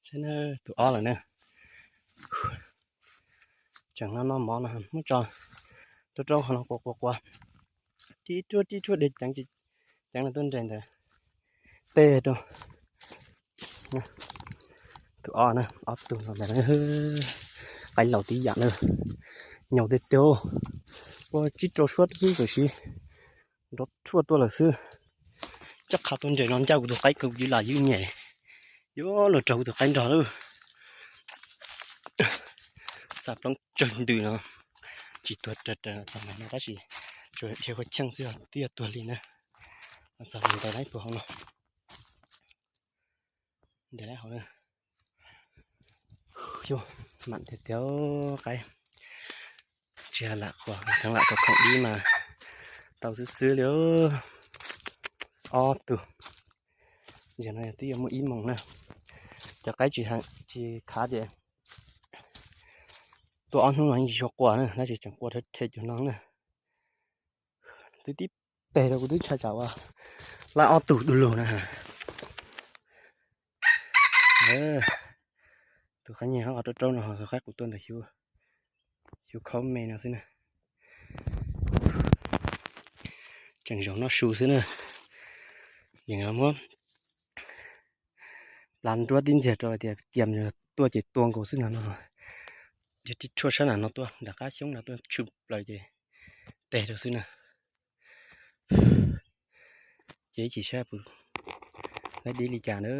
Saib na, tus ob lawm na. Tseem no noj mov no muab tso rau rau qhov no quas quas quas, tib ruaj tib ruaj de ceev, ceev no tuaj nres ntawd tej rau. Tus ob na, ob tug no ntag, qaib laus tib yam na, nyaum tiag tiag, ua tsib rau suab xwb tiam sis nrov tshuaj tuaj lawm xwb. Coj qha tuaj nres no ncaj kuv tus qaib, kuv lam ywj nyem, yuav luag raug kuv tus qaib nrog lawm. Xa plaub tsawg ntws no, tsis tuag raws raws tam no tab sis tsuas dhia ua cheej xwb twb yog tuag li na. Txog ntes lawm puag hauv no, ntes lawm hauv na. Yus mam tiag tiag qaib, tsis lam qhuas, kheev lam rau khoom dib mas tau xwb xwb li. Ob tug, zaum no twb yuav muaj ib moos na. Cov qaib tsis khav tias tuaj ob hnub no yeej tsis tshua quas na, tab sis tseem quas rhe rhe cov no na. Twb tib teg rau kuv twb ntshai tsam ua laib ob tug du lug na. Tus qaib nyiag qhov rau rau no, tus qaib qus tuaj ntawm xyuv khaub me no xwb na. Tseem zaum noj su xwb na. Yeej muab plas nruab tib ntxiag rau tias cia tuaj ces tua nkaus xwb no no. Yog tib tshuaj sab nram no tuaj nram qab xyoob no tuaj tshwm plaws ces teg rau xwb na. Ces ib chim saib puas laib dib li cas na.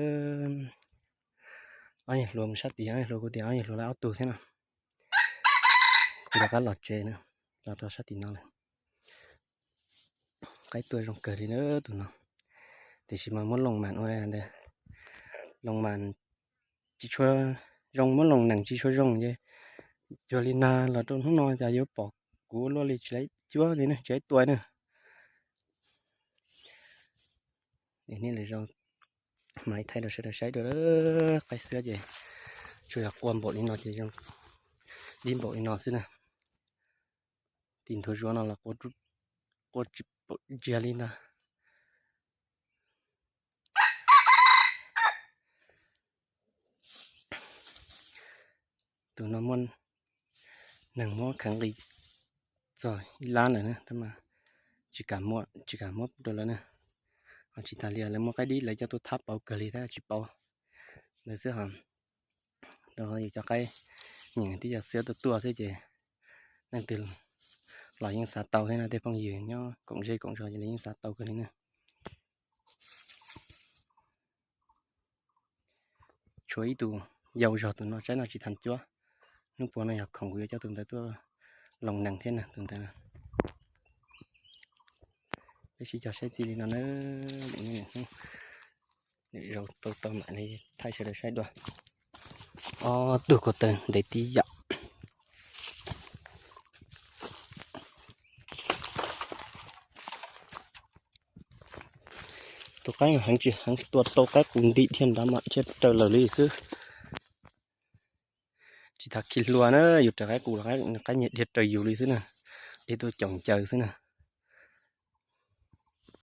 Ob niag hluas mus sab tid, ob niag hluas kuv tias ob niag hluas laib ob tug thiab no. Kuv rov qab los tsev na, los rau sab tim no lawm. Qaib tuaj zoo kawg li na tus no, tiam sis mas muab looj mam ua ntawd, looj mam tsis tshua zoo, muab looj nees tsis tshua zoo ces cuag li nag los rau hnub no cas yuav pom kuv ua luaj li tsis laib cuab li na, tsis laib tua na. Nej lwm zaus mam thaij rau sawv daws saib dua. Qaib xwb ces tsuas yog quaj npaum li no ces zoo dib npaum li no xwb na. Tim nthuav zuav no los quaj tsis paub ntsiag li ntag. Tus no muaj neeg muab kheev nqi txog ib lab lawm na, tab mas tsis kam muab, tsis kam muab rau lawv na. Ho tsis tas li lawv muaj qaib dib lawv coj tuaj thab pauv kawg li tab tsis pauv ntawd xwb hos. Rau qhov yus cov qaib nyeem twb yog xiab tuaj tuaj xwb ces leej twg los yeej xav tau thiab no, tej phooj ywg nyob koom zej koom zos ces lawv yeej xav tau kawg li na. Tshuav ib tug yau zog tus no, saib no tsis tas cuab. Hnub puag no yog khoom kuv yuav coj tus ntawd tuaj loos nees thiab na, tus ntawd. Peb sib cog saib txij li no na. Lwm zaus tau tau mam li thaij sawv daws saib dua. Ob tug ko taw ntev tib yam. Tus qaib heev tsis heev, tua tau qaib qus ntim dhia nrad mas dhia raws lawm li xwb. Tsis tas khi hlua na, yus raws qaib qus los qaib nyiag dhia raws yus li xwb na, dhia tuaj caum ncaws xwb na.